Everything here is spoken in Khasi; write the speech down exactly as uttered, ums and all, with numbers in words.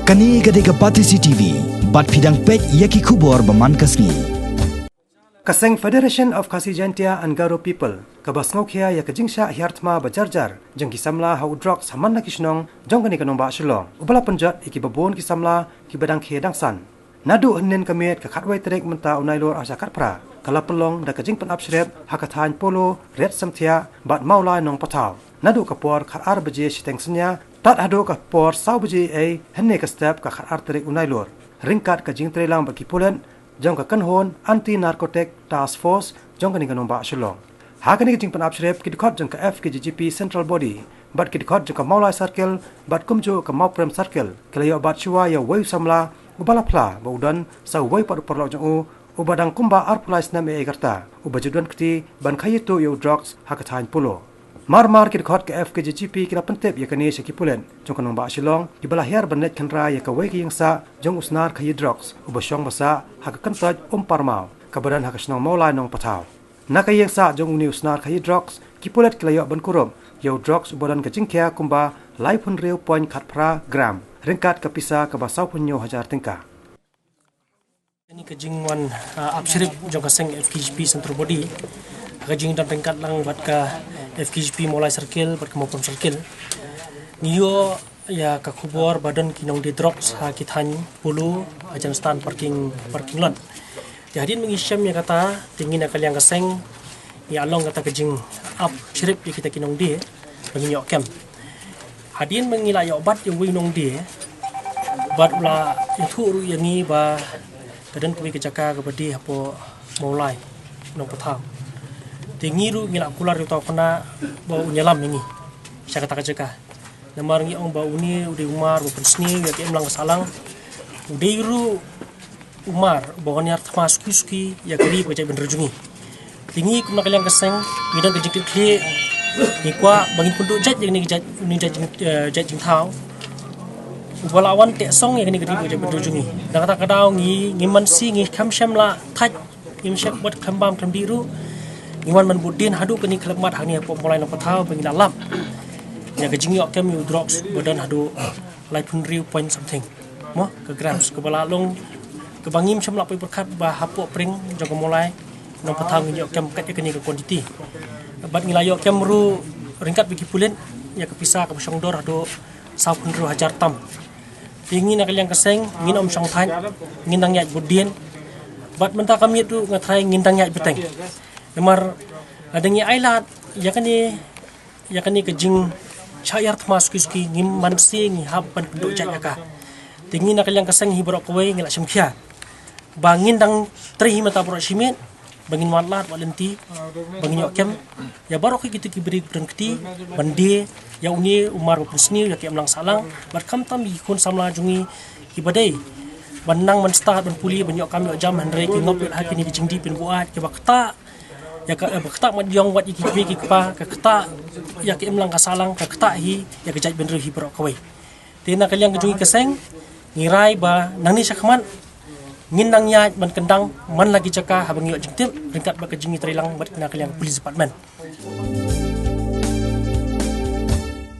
Kane ka dei ka Batesi T V, bad phi dang peit ïa ki khubor ba man ka sngi. Ka seng Federation of Khasi Jaintia and Garo People, kaba sngewkhia ïa ka jingshah hiar thma ba jar jar jong ki samla ha u drugs ha man la ki shnong jong kane ka nongbah Shillong, uba la pynjot ïa kiba bun ki samla kiba dang khie dang san. Naduh hynnin ka miet ka khatwei tarik mynta u Nailur arhajar khatphra, ka la pynlong da ka jingpynap shrep ha ka thaiñ Polo, Riat Samthiah bad Mawlai Nongpathaw. Naduh ka por khatar baje shiteng synñia tad haduh ka por saw baje ei, hynne ka step ka khatar tarik u Nailur, ryngkat ka jingtreilang bad ki pulit jong ka kynhun Anti Narcotic Task Force jong kane ka nongbah Shillong. Ha kane ka jingpynap shrep, ki dkhot jong ka F K J G P Central Body bad ki dkhot jong ka Mawlai Circle bad kumjuh ka Mawprem Circle ki la ïoh bat shuwa ïa uwei u samla uba la phla ba u don sa uwei pat u paralok jong u, uba dang kumba arphew lai snem ei ei ka rta, uba ju don kti ban khaïi tuh ïa u drugs ha ka thaiñ Polo. Mar mar ki dkhot ka F K J G P ki la pyntip ïa kane sha ki pulit jong ka nongbah Shillong, kiba la hiar ban leit khynra ïa kawei ka ïingsah jong u snar khaïi drugs uba shong ba sah ha ka kyntoit Umparmaw, kaba don ha ka shnong Mawlai Nongpathaw. Na ka ïingsah jong une u snar khaïi drugs, ki pulit ki la ïoh ban kurup ïa u drugs uba don ka jingkhia kumba laiphew hynriew point khatphra gram, ryngkat ka pisa kaba sawphew hynñiew hajar tyngka. Kane ka jingwan, ah, ap shrep jong ka seng F K J P Central Body, ka jingdon ryngkat lang bad ka F K J P Mawlai Circle bad ka Mawprem Circle, ngi ïoh ïa ka khubor ba don ki nongdie drugs ha ki thaiñ Polo, ha Jenstan parking, parking lot. Te hadien ba ngi shem ïa kata, te ngi na ka liang ka seng ngi la long kata ka jingap shrep ïa kita ki nongdie ba ngin ïoh kem. Hadien ba ngi la ïoh bat ïa uwei u nongdie, bad u la ïathuh ruh ïa ngi ba ka don kawei ka jaka kaba die hapoh Mawlai Nongpathaw. Te ngi ruh ngi la kular ïa uta u khynnah ba un ïalam ïa ngi sha kata ka jaka. Namar ngi ong ba une u dei u mar ba pynsniew ïa ka imlang ka sahlang. U dei ruh u mar ba wan hiar thma suki suki ïa ka ri bad ka jaitbynriew jong ngi. Te ngi kum na ka liang ka seng ngi don ka jingkitkhlieh, ngi kwah ba ngin pynduh jait ïa kane ka jait, une u jait jing, eh, jait jingthaw uba la wan teh song ïa kane ka ri bad ka jaitbynriew jong ngi. Na kata ka daw ngi, ngim man shi, ngi khlem shym la thait, ngim shym bad khlem bam khlem dih ruh, ngi wan ban bud dien haduh kane ka khyllipmat hangne hapoh Mawlai Nongpathaw ba ngi la lap ïa ka jingïoh kem ïa u drugs ba don haduh laiphew hynriew point something, mo, ka grams, kaba la long kaba ngim shym la poi pyrkhat ba hapoh pring jong ka Mawlai Nongpathaw ngin ïoh kem kat ïa kane ka quantity. Bad ngi la ïoh kem ruh ryngkat bad ki pulit ïa ka pisa kaba shong dor haduh sawphew hynriew hajar tam. Te ngi na ka liang ka seng ngin ym shong thait, ngin nang ïaid bud dien. Bad mynta ka miet ruh nga tharai ngin dang ïaid bteng. Namar lada ngi ailad ïa kane, ïa kane ka jingshah hiar thma suki suki, ngim man shi ngi hap ban pynduh jait ïa ka. Te ngi na ka liang ka seng hi baroh kawei ngi la shim khia ba ngin dang trei hi mynta baroh shi miet ba ngin wad lad wad lynti ba ngin ïoh kem ïa baroh kito ki briew ba don kti ban die ïa une u mar ba pynsniew ïa ka imlang sahlang, bad khamtam ïa ki khun samla jong ngi kiba dei ban nang ban stad ban pule ban ïoh kam ïoh jam, hynrei ki ngop lut ha kine ki jingdih pynbuaid kiba ktah ïa ka, eh, ba ktah mat jong wat ïa ki kmie ki kpa, ka ktah ïa ka imlang ka sahlang, ka ktah hi ïa ka jaitbynriew hi baroh kawei. Te na ka liang ka jong ngi ka seng ngi rai ba nangne shakhmat ngin nang ïaid ban kyndang man la ki jaka haba ngi ïoh jingtip ryngkat bad ka jingïatreilang bad na ka liang police department.